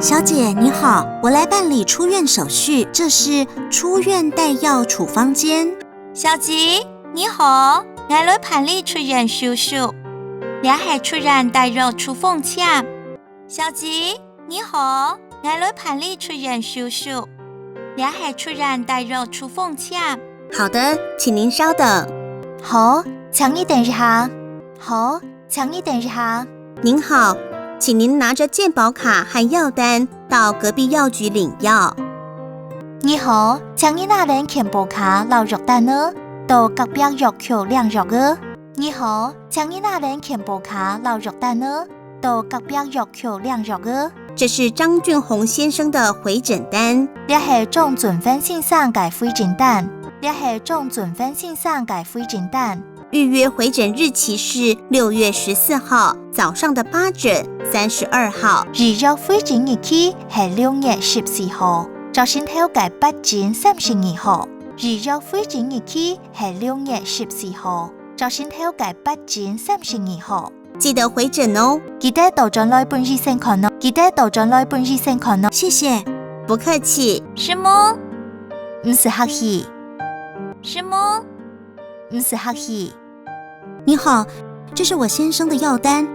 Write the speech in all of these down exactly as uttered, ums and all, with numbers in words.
小姐，你好，我来办理出院手续，这是出院带药处方间。小姐，你好，𠊎來辦理出院手續，這係出院帶藥處方箋。小姐，你好，𠊎來辦理出院手續，這係出院帶藥處方箋。好的，请您稍等。好，請你等一下。好，请你等一下。您好，请您拿着健保卡和药单到隔壁药局领药。你好，請你拿等健保卡摎藥單仔，到隔壁藥局領藥仔。你好，請你拿等健保卡摎藥單仔，到隔壁藥局領藥仔。这是张俊宏先生的回诊单。這係張俊宏先生个回診單。這係張俊宏先生个回診單。预约回诊日期是六月十四号早上的八诊，三十二号。预约回诊日期係六月十四號，朝晨頭个八診三十二號。预约回诊日期係六月十四號，朝晨頭个八診三十二號。记得回诊哦。记得倒轉來分醫生看哦。记得倒轉來分醫生看哦。谢谢。不客气。承蒙。毋使客氣。承蒙。毋使客氣。你好，这是我先生的药单，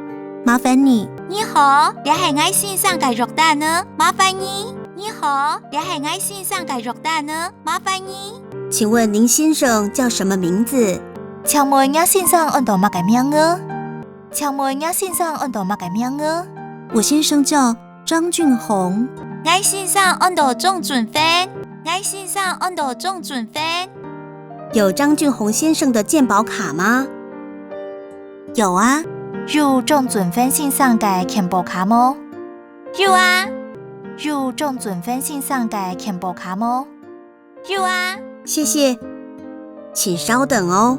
麻烦你。你好，這係𠊎先生个藥單仔，麻烦你。你好，這係𠊎先生个藥單仔，麻烦你。请问您先生叫什么名字？請問若先生安到麼个名仔？請問若先生安到麼个名仔？我先生叫张俊宏。𠊎先生安到张俊宏。𠊎先生安到张俊宏。有张俊宏先生的健保卡吗？有啊。有张俊宏先生个健保卡無？有啊。有张俊宏先生个健保卡無？有啊。谢谢，请稍等哦。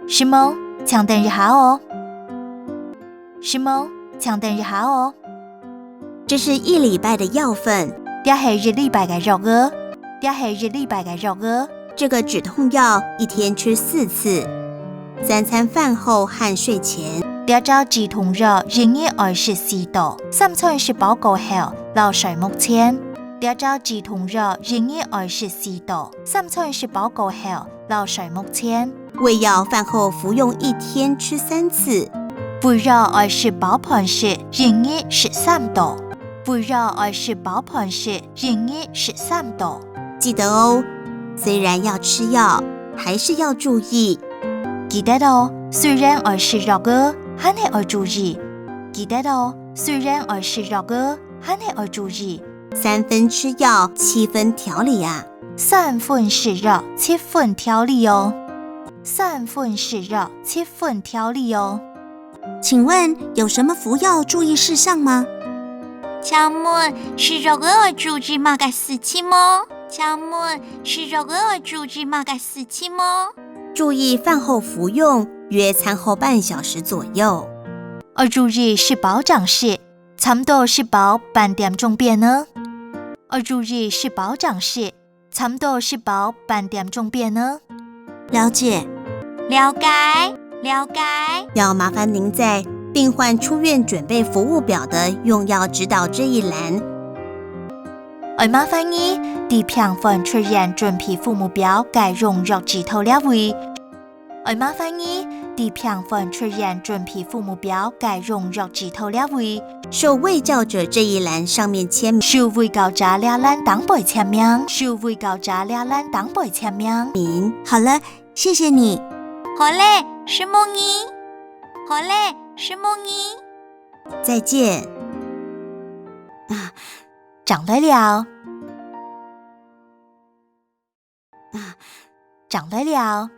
承蒙，请等一下哦。承蒙，请等一下哦。这是一礼拜的药粉。這係一禮拜个藥仔。這係一禮拜个藥仔。这个止痛药一天吃四次，三餐饭后和睡前。這隻止痛藥一日愛食四到，三餐食飽過後，摎睡目前。這隻止痛藥一日愛食四到，三餐食飽過後，摎睡目前。胃药饭后服用一天吃三次。胃藥愛食飽飯食，一日食三到。胃藥愛食飽飯食，一日食三到。记得哦，虽然要吃药，还是要注意。记得哦，雖然愛食藥仔，還係愛注意。记得哦，雖然愛食藥仔，還係愛注意。三分吃药，七分调理啊。三分食藥，七分調理哦。三分食藥，七分調理哦。请问有什么服药注意事项吗？请问食藥仔愛注意麼个事情無？请问食藥仔愛注意麼个事情無？注意饭后服用，约餐后半小时左右。愛注意食飽正食，差毋多食飽半點鐘邊仔。愛注意食飽正食，差毋多食飽半點鐘邊仔。了解。了解，了解。要麻烦您在病患出院准备服务表的用药指导这一栏。愛麻烦你，在病患出院准备服务表个用药指导这位。 愛麻烦你，在病患出院准备服务表个用药指导这位。受卫教者这一栏上面签名。受卫教者这栏顶背签名。受卫教者这栏顶背签名。好了，谢谢你。好了，承蒙你。好了，承蒙你。再见。啊，正來尞。啊，正來尞。